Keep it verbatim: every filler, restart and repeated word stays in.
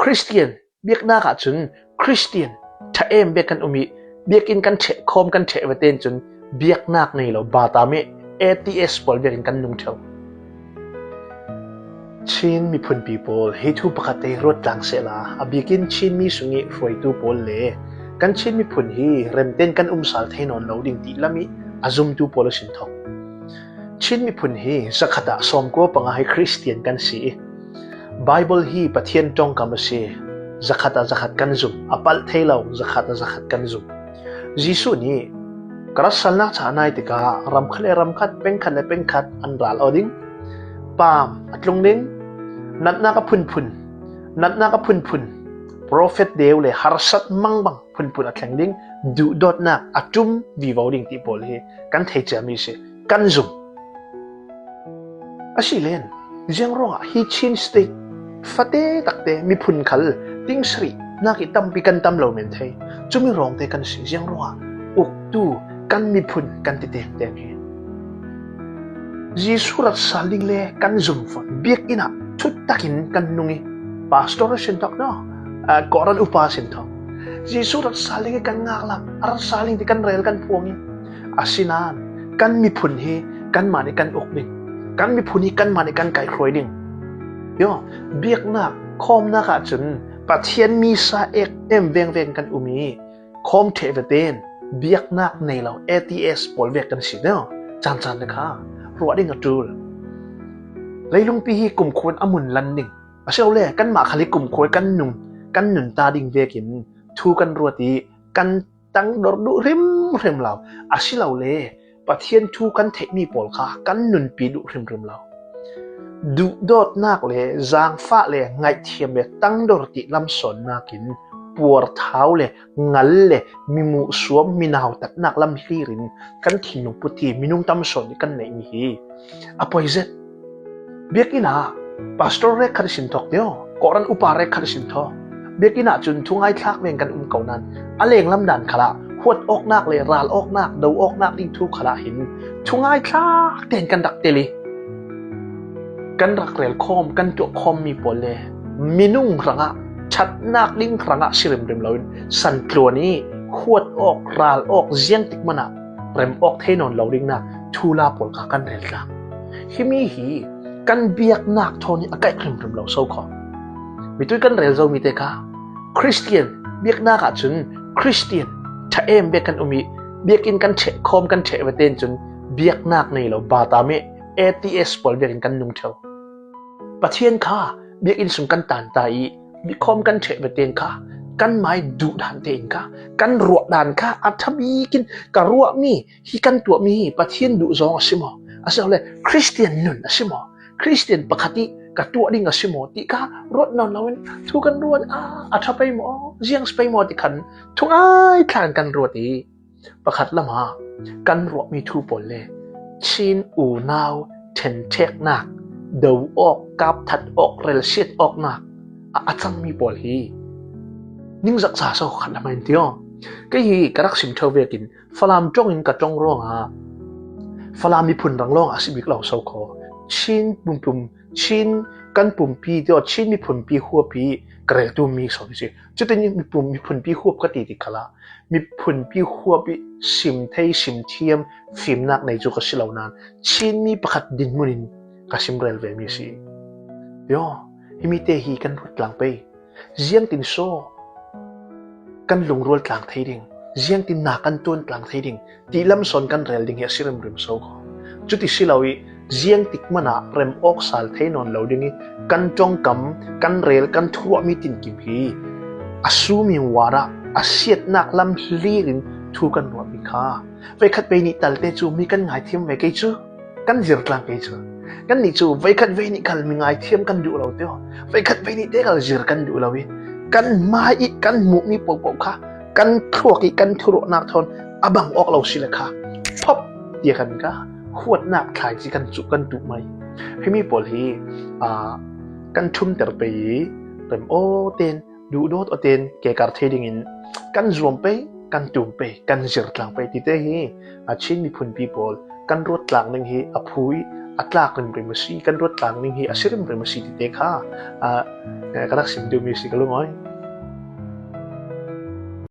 Khristian biaknak ahcun Khristian ṭha em bek kan um i, biakinn kan ṭheh khawm kan ṭheh vete in cun biaknak nei lo, bata meh, A T S pawl vekin kan nung ṭheu. Chin miphunpi pawl, hi thu pakhat te ruat tlang sehla, a bikin Chin mi sung i hruaitu pawl le kan Chin miphun hi remten kan um sal thei nawn lo ding ti lam i a zumtu pawl a sin thok. Chin miphun hi zakhat ah sawmkua panga hi Khristian kan si i, Bible hi Pathian ṭongkam a si. Zakhat ah zakhat kan zum, a palh thei lo, zakhat ah zakhat kan zum. Jesuh nih ka ratsalnak ca a nai tikah ram khat le ram khat, peng khat le peng khat an ral aw ding, paam a tlung ding, natnak a phunphun, natnak a phunphun, profet deu le harsat mangbang phunphun a thleng ding, duhdawtnak a ṭum vivo ding ti pawl hi kan thei ciami si, kan zum. A si len, ziang ruangah hi Chin State fate takte miphun khal ting sarih nak i tampi kan tam lo men thei. Cumi rawngte kan si, ziang ruangah uktu kan miphun kan ti tengteng hi. Jesuh ratsal ding le kan zum fawn, biakinn ah thut takin kan nung i, pastor a sin thok no, a, kawhran upa a sin thok. Jesuh ratsal ding i kan ngaklam, a ratsal ding ti kan rel kan phuang i, asinain kan miphun hi kanmah nih kan uk ding, kan miphun hi kanmah nih kan kaihhruai ding. Yo, biaknak khawmnak ahcun Pathian misa ek em vengveng kan um i, khawm ṭheh vete in biaknak nei lo A T S pawl vek kan si deuh. Caan caan le kha ruah ding a ṭul. Leilungpi hi kumkhua in a mun lan ding a si lo le, kanmah khal hi kumkhua kan nung, kan nunta ding vekin thu kan ruat i kan tangdor duh hrimhrim lo. A si lo le, Pathian thu kan theihmi pawl kha kan nunpi duh hrimhrim lo. Duhdawtnak le zaangfah le ngaihthiam le tangdor ti lam sawnnak in puarthau le ngal le mimuhsuam, minautatnak lam hlir in kan thinlung puthi minung tam sawn nih kan neihmi hi a poi zet. Biakinn ah pastor rek khat i sin thok tio, kawhran upa rek khat i sin thok. Biakinn ah cun thungai thlak veng kan um ko nan, a lenglam dan khalah huat awknak le ral awknak, do awknak ding thu khalah hin thungai thlak tein kan rak tel i, kan rak rel khawm, kan tuah khawmmi pawl le minung hrangah, ṭhatnak ding hrangah si rimrim loin santluan i huat awk, ral awk, ziangtik manah rem awk thei nawn lo dingnak thula pawl kha kan rel tlang. Himi hi kan biaknak thawn hi a kaih hrimhrim lo so kho. Mitui kan rel zomi te kha Khristian biaknak ahcun Khristian ṭha em bek kan um i, biakinn kan ṭheh khawm kan ṭheh vete in cun biaknak nei lo, bata meh, A T S pawl vekin kan nung ṭheu. Pathian kha biakinn sung kan tanta i, biakhawm kan ṭheh vete in kha kanmai duh dan tein kha kan ruah dan kha a ṭha bikin ka ruahmi hi, kan tuahmi hi Pathian duh zong a si maw? A si lo le Khristian nun a si maw? Khristian pakhat i ka tuah ding a si maw ti kha ruat nawn loin thu kan ruat a, a ṭha pei maw, ziang si pei maw ti khan thungai thlak in kan ruat i, pakhat lamah kan ruahmi thu pawl le Chin unau ṭhenṭheknak, do awk, kapthat awk, relsiat awknak a, a cangmi pawl hi ningzak sa so khat lamah in tio. Kei hi ka rak sim ṭheu vekin Falam ṭong in ka ṭong ruangah Falam miphun rang lawngah a si bik lo so kho. Chin pumpum, Chin kan pumpi tio, Chin miphunpi huapi ka rel tummi so si. Cutin miphun, miphunpi huap ka ti ti khalah miphunpi huap i sim thei, sim thiam, fimnak nei cu ka si lo nan Chin mi pakhat dinhmun in ka sim rel vemi si. Yo, himi te hi kan ruat tlang pei. Ziangtin so kan lungrual tlang thei ding, ziangtin na kan tuan tlang thei ding ti lam sawn kan rel ding hi a si rimrim so kho. Cuti si lo i, ziangtik manah rem awk sal thei nawn lo ding i, kan ṭongkam, kan rel, kan thuruahmi tinkim hi a sumi warah a siatnak lam hlir in thu kan ruahmi kha. Veikhat vei nih talte cu mi kan ngaithiam ve kei cu, kan zir tlang kei cu. Kannih cu veikhat vei nih kal mi ngaithiam kan duh lo tio, veikhat vei nih te kal zir kan duh lo i, kan hmai i kan hmuhmi pohpoh kha kan thluak i kan thuruahnak thawn a bang awk lo si le kha, phop tiah kan ka huatnak thlaici kan cuh kan tuh mai. Himi pawl hi, aa, kan ṭhumter pei i rem aw ten, duhdawt aw ten kekar thei dingin kan zuam pei, kan tum pei, kan zir tlang pei tite hi a Chin miphunpi pawl kan ruat tlang ding hi a phu i a tlak rimrim a si, kan ruat tlak ning hi a si rimrim a si tite kha, a, eh, ka rak sim deuh mi si ka lungawi.